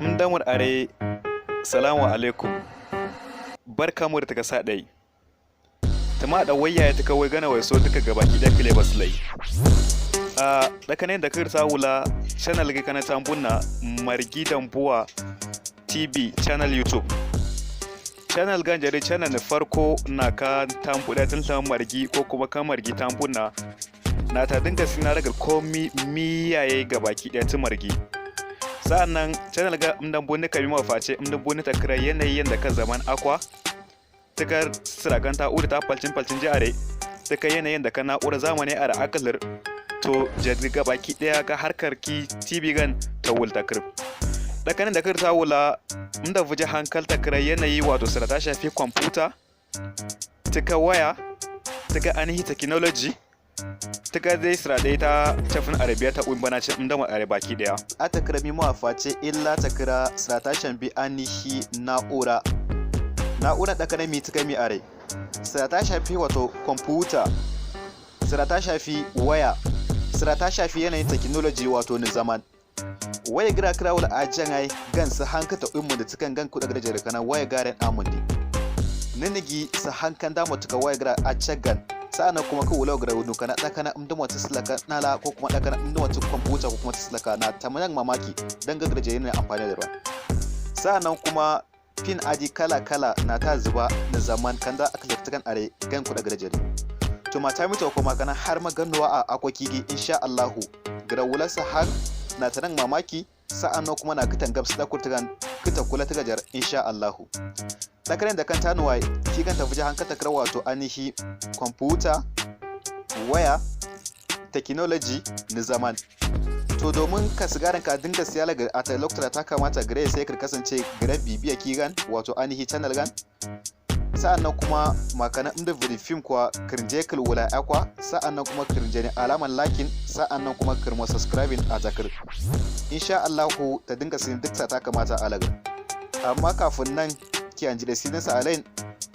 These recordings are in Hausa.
Ndamur are, salamu alaikum. Barka mu da taka sa ɗai tama da waya ya taka wai gana wai so duka gabaki da kile baslai a dakanen da kirta wula channel ga kana tambuna Margi Dambuwa TV channel, YouTube channel ganjare channel na farko na ka tambuda tun margi ko kuma kan margi tambuna na ta dinga sinaragar komi miyaye gabaki ɗaya ta margi. Sa'annan channel ga mdan bonni kabi ma face mdan bonni ta kira yanayin da ka zaman akwa tikar siragan ta uri ta palcin palcin jare tika yanayin da ka na'ura zamani a akalir to jadi gabaki ɗaya ga harkar ki TV gan ta wulta kirb dakanin da kir ta wula inda vuje hankal ta kira yanayi, wato sira ta shafi kwamfuta, tika waya, tika ainihi technology, tika dai sira dai ta tafin arabiya ta uyin bana ce inda are baki daya a ta kira mi face illa ta kira sira ta shambi ainihi na'ura na'ura dakanin mi tika mi are sira ta shafi, wato kwamfuta, sira ta shafi waya, sira ta shafi yanayin technology, wato ni zaman waya gira kira wala ajan ai gan su hankata ummu da tukan gan kuɗa garaje kana waya garen amundi ninigi su hankan da mutuka waya gira a cagan. Sa'annan kuma ka wula gira wunu kana dakana umdu wata silaka nala ko kuma dakana umdu wata kwamfuta ko kuma ta silaka na tamayan mamaki dan ga garaje yana amfani da ruwa. Sa'annan kuma pin aji kala kala na ta zuba na zaman kan da aka laftakan are gan kuɗa garaje to mata mita kuma kana har maganuwa a akwakigi insha Allahu gira wularsa har na ta nan mamaki. Sa'an nan kuma na kitan gabs da kurtugan kita kula ta gajar insha Allahu. Dakarin da kan tanuwa ki kan tafi jahan kata kar, wato anihi kwamfuta, waya, technology ni zaman to domin ka sigarin ka dinga siya laga a ta lokacin ta kamata gare sai ka kasance gare bibiya kigan, wato anihi channel gan. Sa'an nan kuma makana inda video film kuwa kirje wula akwa. Sa'an nan kuma kirje ne alaman lakin. Sa'an nan kuma kirmo subscribing a takir insha Allahu ta dinga sin duk ta kamata a lagar. Amma kafin nan ki an da sinin sa alain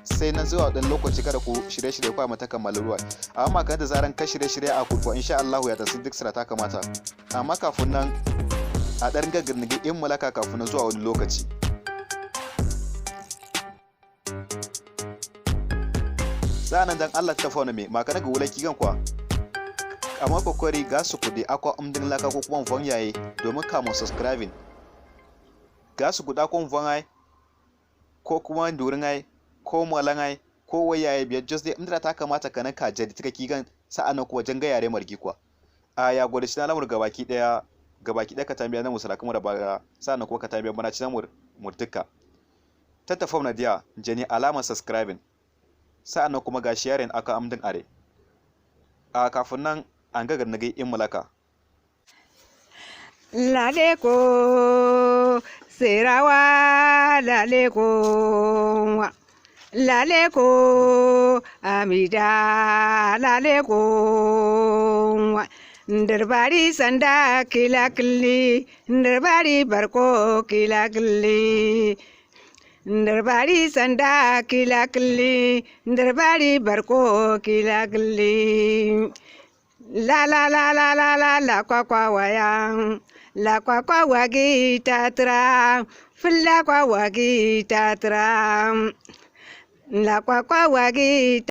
sai nan zuwa dan lokaci kada ku shirye-shirye kwa mata kammala ruwa, amma kan da zaran ka shirye-shirye a kurkuwa insha Allahu ya tasi duk ta kamata. Amma kafin nan a dan gaggirnige in mulaka kafin nan zuwa wani lokaci. Sa'annan dan Allah ta fauna me maka ga wula kigan kwa amma kokori ga su kudi akwa umdin laka ko kuma mfon yaye domin kama subscribing ga su kuda ko mfon ai ko kuma durin ai ko malan ai ko wayaye biyar just dai imdira ta kamata ka nan ka jadi tika kigan. Sa'annan kuwa janga yare margi kuwa a ya gwada shi na lamur gabaki daya gabaki daya ka tambiya na musala kuma da baga. Sa'annan kuma ka tambiya bana ci na murtuka tattafa na diya jani alamar subscribing. Sa'annan kuma ga sharing aka amdin are a kafin nan an ga garnagai in mulaka. Laleko serawa, laleko, laleko amida, laleko Ndarbari sanda kila killi, ndarbari barko kila killi, Ndarbari sanda kila killi, ndarbari barko kila killi. La la la la la la la kwa kwa waya la kwa kwa wagi tatra fulla kwa wagi tatra la kwa kwa wagi.